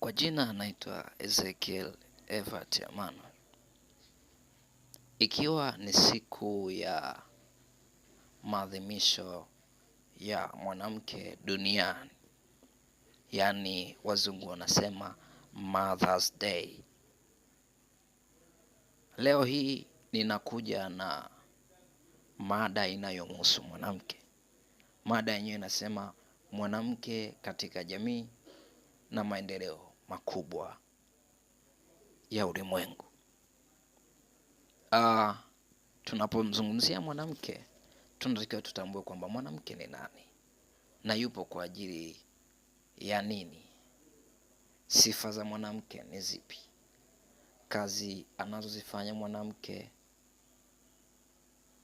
Kwa jina anaitwa Ezekiel Evert Emmanuel. Ikiwa ni siku ya maadhimisho ya mwanamke duniani, yaani wazungu wanasema Mother's Day. Leo hii ninakuja na mada inayomhusu mwanamke. Mada yenyewe inasema mwanamke katika jamii na maendeleo makubwa ya ulimwengu. Tunapomzungumzia mwanamke, tunatakiwa tutambue kwamba mwanamke ni nani na yupo kwa ajili ya nini. Sifa za mwanamke ni zipi? Kazi anazozifanya mwanamke,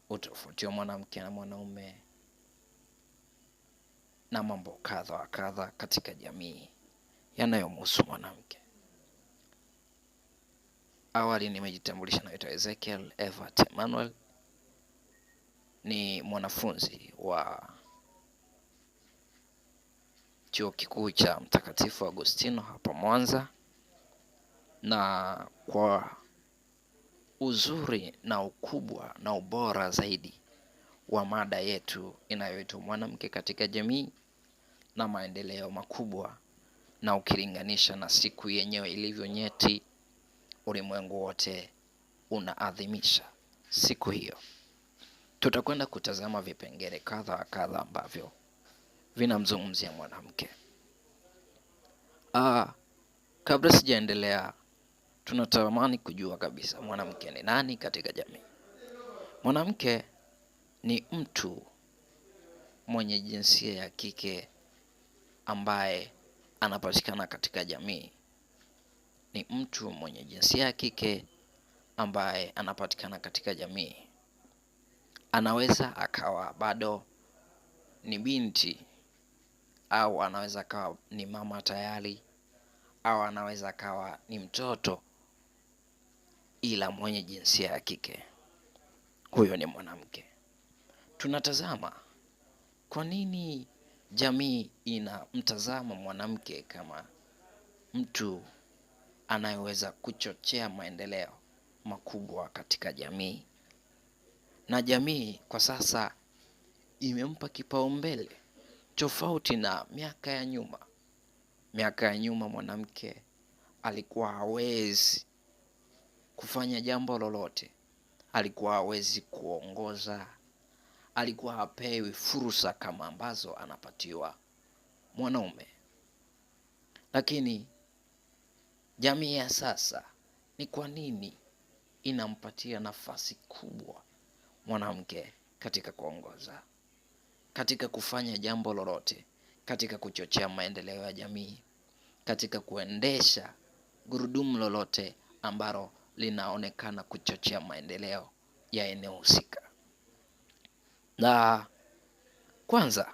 utofauti wa mwanamke na mwanaume, na mambo kadha wa kadha katika jamii yanayomhusu mwanamke. Awali nimejitambulisha, naitwa Ezekiel Evert Emmanuel, ni mwanafunzi wa Chuo Kikuu cha Mtakatifu Agostino hapa Mwanza, na kwa uzuri na ukubwa na ubora zaidi wa mada yetu inayoitwa mwanamke katika jamii na maendeleo makubwa, na ukilinganisha na siku yenyewe ilivyo nyeti, ulimwengu wote unaadhimisha siku hiyo. Tutakwenda kutazama vipengele kadha wa kadha ambavyo vinamzungumzia mwanamke. Kabla sijaendelea, tunatamani kujua kabisa mwanamke ni nani katika jamii. Mwanamke ni mtu mwenye jinsia ya kike ambaye anapatikana katika jamii. Ni mtu mwenye jinsia ya kike ambaye anapatikana katika jamii. Anaweza akawa bado ni binti, au anaweza akawa ni mama tayari, au anaweza akawa ni mtoto, ila mwenye jinsia ya kike. Huyo ni mwanamke. Tunatazama kwa nini jamii inamtazama mwanamke kama mtu anayeweza kuchochea maendeleo makubwa katika jamii. Na jamii kwa sasa imempa kipaumbele tofauti na miaka ya nyuma. Miaka ya nyuma mwanamke alikuwa hawezi kufanya jambo lolote, alikuwa hawezi kuongoza, alikuwa hapewi fursa kama ambazo anapatiwa mwanaume. Lakini jamii ya sasa ni kwa nini inampatia nafasi kubwa mwanamke katika kuongoza, katika kufanya jambo lolote, katika kuchochea maendeleo ya jamii, katika kuendesha gurudumu lolote ambalo linaonekana kuchochea maendeleo ya eneo husika. Na kwanza,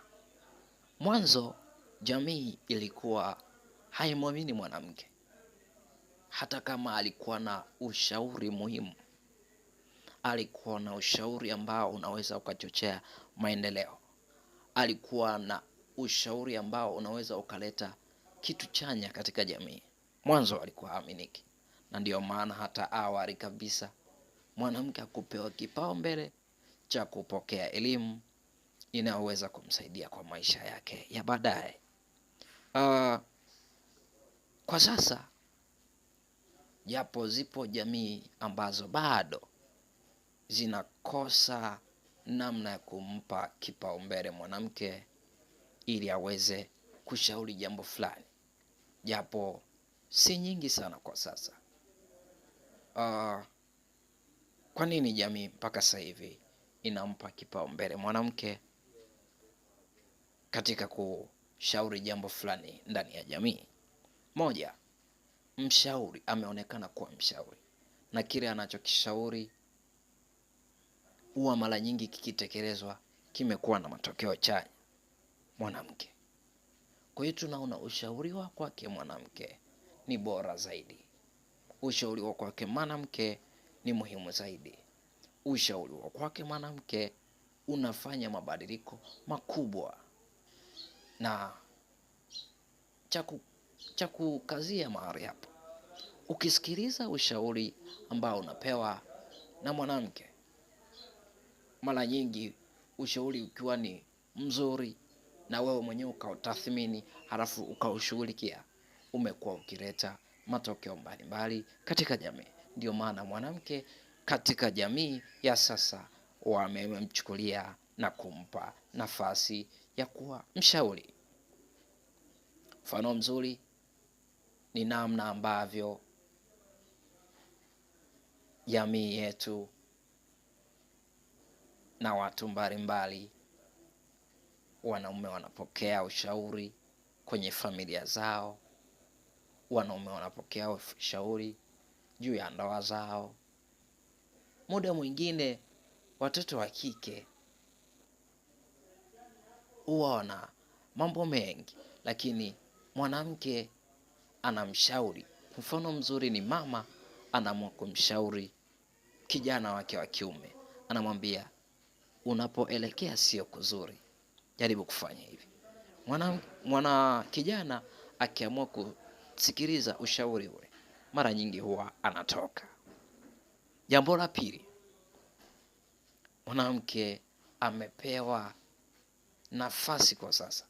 mwanzo jamii ilikuwa haimwamini mwanamke, hata kama alikuwa na ushauri muhimu, alikuwa na ushauri ambao unaweza ukachochea maendeleo, alikuwa na ushauri ambao unaweza ukaleta kitu chanya katika jamii. Mwanzo alikuwa haaminiki, na ndiyo maana hata awali kabisa mwanamke hakupewa kipaumbele cha kupokea elimu inayoweza kumsaidia kwa maisha yake ya baadaye. Kwa sasa japo zipo jamii ambazo bado zinakosa namna ya kumpa kipaumbele mwanamke ili aweze kushauri jambo fulani, japo si nyingi sana kwa sasa. Kwa nini jamii mpaka sasa hivi inampa kipaumbele mwanamke katika kushauri jambo fulani ndani ya jamii? Moja, mshauri ameonekana kuwa mshauri, na kile anachokishauri huwa mara nyingi kikitekelezwa kimekuwa na matokeo chanya mwanamke. Kwa hiyo tunaona ushauri wa kwake mwanamke ni bora zaidi, ushauri wa kwake mwanamke ni muhimu zaidi, ushauri wa kwake mwanamke unafanya mabadiliko makubwa. Na cha Cha kukazia mahali hapo, ukisikiliza ushauri ambao unapewa na mwanamke, mara nyingi ushauri ukiwa ni mzuri na wewe mwenyewe ukautathmini, halafu ukaushughulikia, umekuwa ukileta matokeo mbalimbali katika jamii. Ndio maana mwanamke katika jamii ya sasa wamemchukulia na kumpa nafasi ya kuwa mshauri. Mfano mzuri ni namna ambavyo jamii yetu na watu mbalimbali, wanaume wanapokea ushauri kwenye familia zao, wanaume wanapokea ushauri juu ya ndoa zao. Muda mwingine watoto wa kike huwa wana mambo mengi, lakini mwanamke anamshauri. Mfano mzuri ni mama anaamua kumshauri kijana wake wa kiume, anamwambia unapoelekea sio kuzuri, jaribu kufanya hivi. Mwana kijana akiamua kusikiliza ushauri ule, mara nyingi huwa anatoka. Jambo la pili, mwanamke amepewa nafasi kwa sasa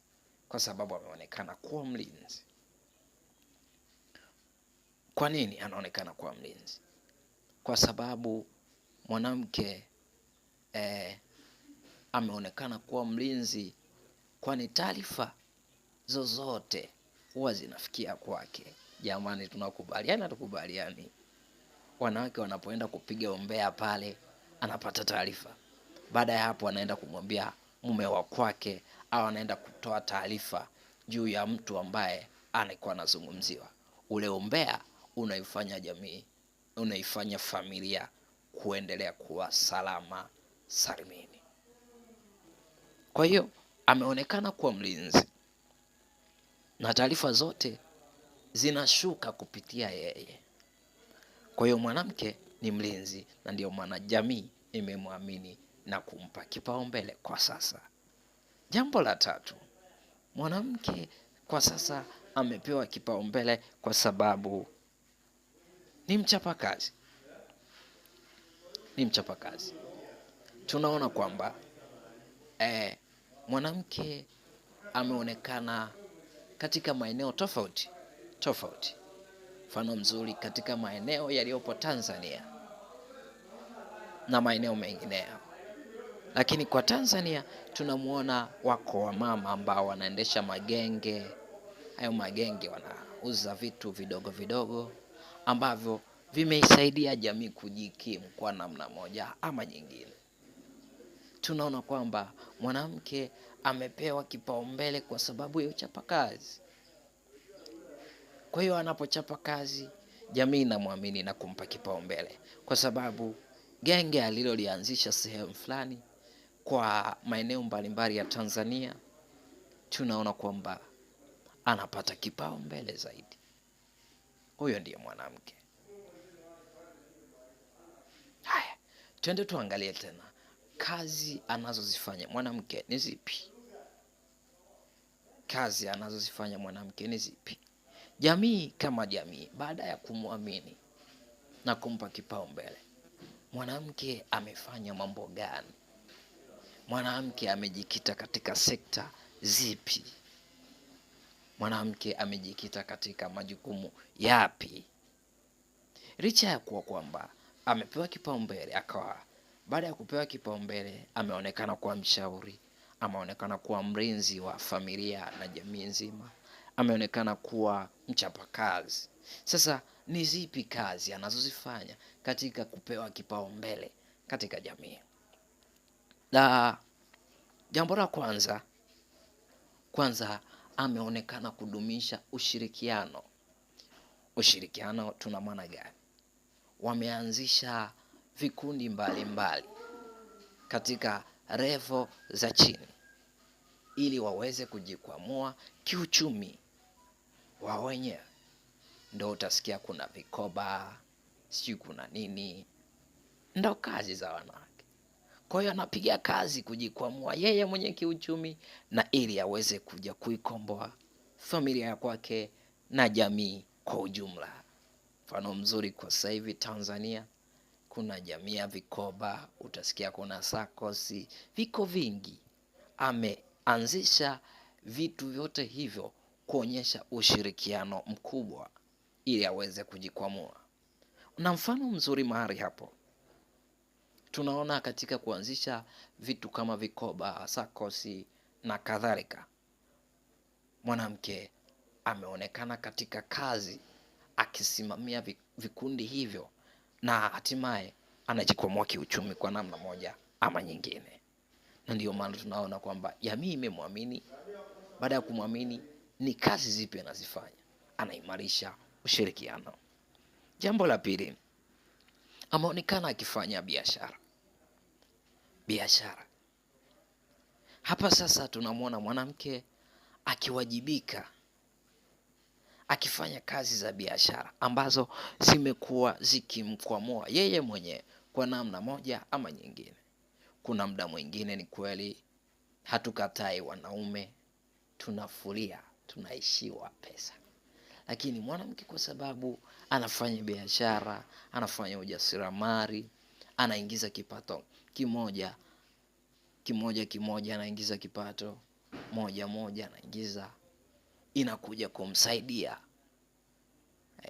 kwa sababu ameonekana kuwa mlinzi. Kwa nini anaonekana kuwa mlinzi? Kwa sababu mwanamke ameonekana kuwa mlinzi, kwani taarifa zozote huwa zinafikia kwake. Jamani, tunakubaliana tukubaliani? Wanawake wanapoenda kupiga umbea pale, anapata taarifa. Baada ya hapo, anaenda kumwambia mume wa kwake, au anaenda kutoa taarifa juu ya mtu ambaye anakuwa anazungumziwa. Ule umbea unaifanya jamii, unaifanya familia kuendelea kuwa salama salimini. Kwa hiyo ameonekana kuwa mlinzi na taarifa zote zinashuka kupitia yeye. Kwa hiyo mwanamke ni mlinzi, na ndiyo maana jamii imemwamini na kumpa kipaumbele kwa sasa. Jambo la tatu, mwanamke kwa sasa amepewa kipaumbele kwa sababu ni mchapakazi. Ni mchapakazi. Tunaona kwamba mwanamke ameonekana katika maeneo tofauti tofauti. Mfano mzuri katika maeneo yaliyopo Tanzania na maeneo mengineyo. Lakini kwa Tanzania tunamuona wako wamama ambao wanaendesha magenge. Hayo magenge wanauza vitu vidogo vidogo ambavyo vimeisaidia jamii kujikimu kwa namna moja ama nyingine. Tunaona kwamba mwanamke amepewa kipaumbele kwa sababu ya uchapakazi. Kwa hiyo anapochapa kazi, jamii inamwamini na kumpa kipaumbele, kwa sababu genge alilolianzisha sehemu fulani kwa maeneo mbalimbali ya Tanzania, tunaona kwamba anapata kipaumbele zaidi. Huyo ndiye mwanamke. Haya, twende tuangalie tena kazi anazozifanya mwanamke ni zipi? Kazi anazozifanya mwanamke ni zipi? Jamii kama jamii, baada ya kumwamini na kumpa kipaumbele, mwanamke amefanya mambo gani? Mwanamke amejikita katika sekta zipi? Mwanamke amejikita katika majukumu yapi? Licha ya kuwa kwamba amepewa kipaumbele, akawa baada ya kupewa kipaumbele ameonekana kuwa mshauri, ameonekana kuwa mlinzi wa familia na jamii nzima, ameonekana kuwa mchapakazi. Sasa ni zipi kazi anazozifanya katika kupewa kipaumbele katika jamii? Na jambo la kwanza, kwanza ameonekana kudumisha ushirikiano. Ushirikiano tuna maana gani? Wameanzisha vikundi mbalimbali katika revo za chini ili waweze kujikwamua kiuchumi wao wenyewe. Ndo utasikia kuna vikoba, sijui kuna nini, ndo kazi za wanawake. Kwa hiyo anapiga kazi kujikwamua yeye mwenye kiuchumi, na ili aweze kuja kuikomboa familia ya kwake na jamii kwa ujumla. Mfano mzuri kwa sasa hivi Tanzania kuna jamii ya vikoba, utasikia kuna sakosi, viko vingi. Ameanzisha vitu vyote hivyo kuonyesha ushirikiano mkubwa ili aweze kujikwamua. Na mfano mzuri mahali hapo tunaona katika kuanzisha vitu kama vikoba, sakosi na kadhalika, mwanamke ameonekana katika kazi akisimamia vikundi hivyo na hatimaye anajikwamua kiuchumi kwa namna moja ama nyingine. Na ndiyo maana tunaona kwamba jamii imemwamini. Baada ya kumwamini, ni kazi zipi anazifanya? Anaimarisha ushirikiano. Jambo la pili, ameonekana akifanya biashara. Biashara hapa sasa tunamwona mwanamke akiwajibika, akifanya kazi za biashara ambazo zimekuwa zikimkwamua yeye mwenyewe kwa namna moja ama nyingine. Kuna muda mwingine ni kweli hatukatai, wanaume tunafuria, tunaishiwa pesa, lakini mwanamke kwa sababu anafanya biashara, anafanya ujasiriamali, anaingiza kipato kimoja kimoja kimoja, anaingiza kipato moja moja, anaingiza, inakuja kumsaidia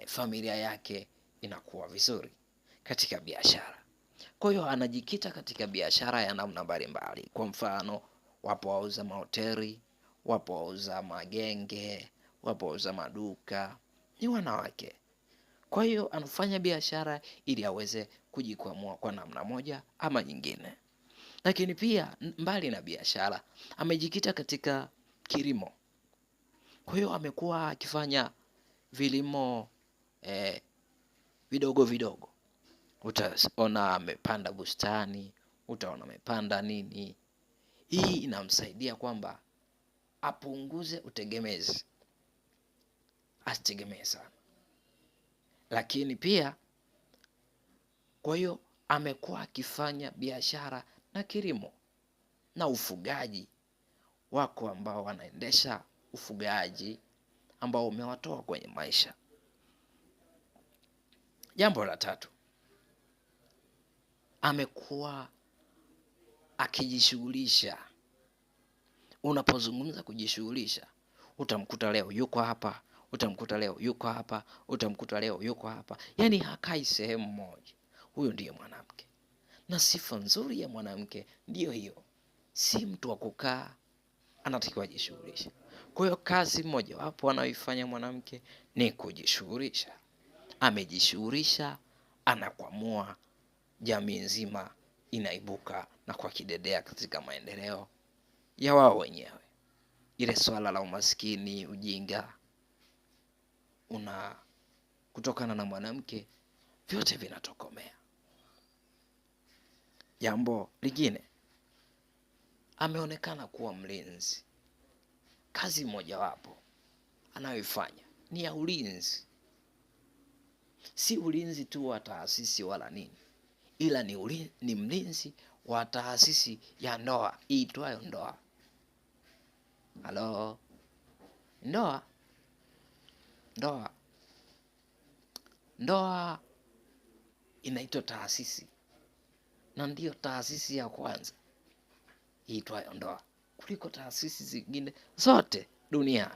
familia yake inakuwa vizuri katika biashara. Kwa hiyo anajikita katika biashara ya namna mbalimbali. Kwa mfano, wapo wauza mahoteli, wapo wauza magenge, wapo wauza maduka, ni wanawake. Kwa hiyo anafanya biashara ili aweze kujikwamua kwa namna moja ama nyingine. Lakini pia mbali na biashara, amejikita katika kilimo. Kwa hiyo amekuwa akifanya vilimo vidogo vidogo. Utaona amepanda bustani, utaona amepanda nini. Hii inamsaidia kwamba apunguze utegemezi, asitegemee sana. Lakini pia kwa hiyo amekuwa akifanya biashara na kilimo na ufugaji. Wako ambao wanaendesha ufugaji ambao umewatoa kwenye maisha. Jambo la tatu, amekuwa akijishughulisha. Unapozungumza kujishughulisha, utamkuta leo yuko hapa, utamkuta leo yuko hapa, utamkuta leo yuko hapa, yaani hakai sehemu moja. Huyo ndiye mwanamke, na sifa nzuri ya mwanamke ndiyo hiyo, si mtu wa kukaa, anatakiwa ajishughulishe. Kwa hiyo kazi mojawapo anayoifanya mwanamke ni kujishughulisha. Amejishughulisha, anakwamua jamii nzima, inaibuka na kwa kidedea katika maendeleo ya wao wenyewe. Ile swala la umaskini, ujinga una kutokana na mwanamke, vyote vinatokomea. Jambo lingine, ameonekana kuwa mlinzi. Kazi mojawapo anayoifanya ni ya ulinzi. Si ulinzi tu wa taasisi wala nini, ila ni mlinzi wa taasisi ya ndoa iitwayo ndoa. Halo, ndoa, ndoa, ndoa inaitwa taasisi, na ndiyo taasisi ya kwanza iitwayo ndoa kuliko taasisi zingine zote duniani.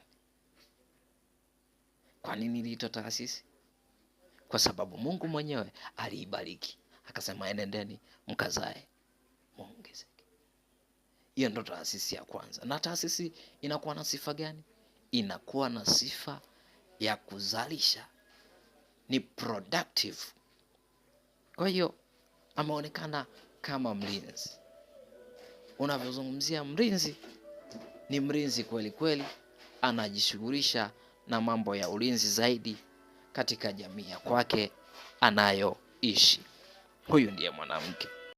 Kwa nini iliitwa taasisi? Kwa sababu Mungu mwenyewe aliibariki akasema, enendeni mkazae muongezeke. Hiyo ndo taasisi ya kwanza. Na taasisi inakuwa na sifa gani? Inakuwa na sifa ya kuzalisha, ni productive. Kwa hiyo ameonekana kama mlinzi. Unavyozungumzia mlinzi, ni mlinzi kweli kweli, anajishughulisha na mambo ya ulinzi zaidi katika jamii ya kwake anayoishi. Huyu ndiye mwanamke.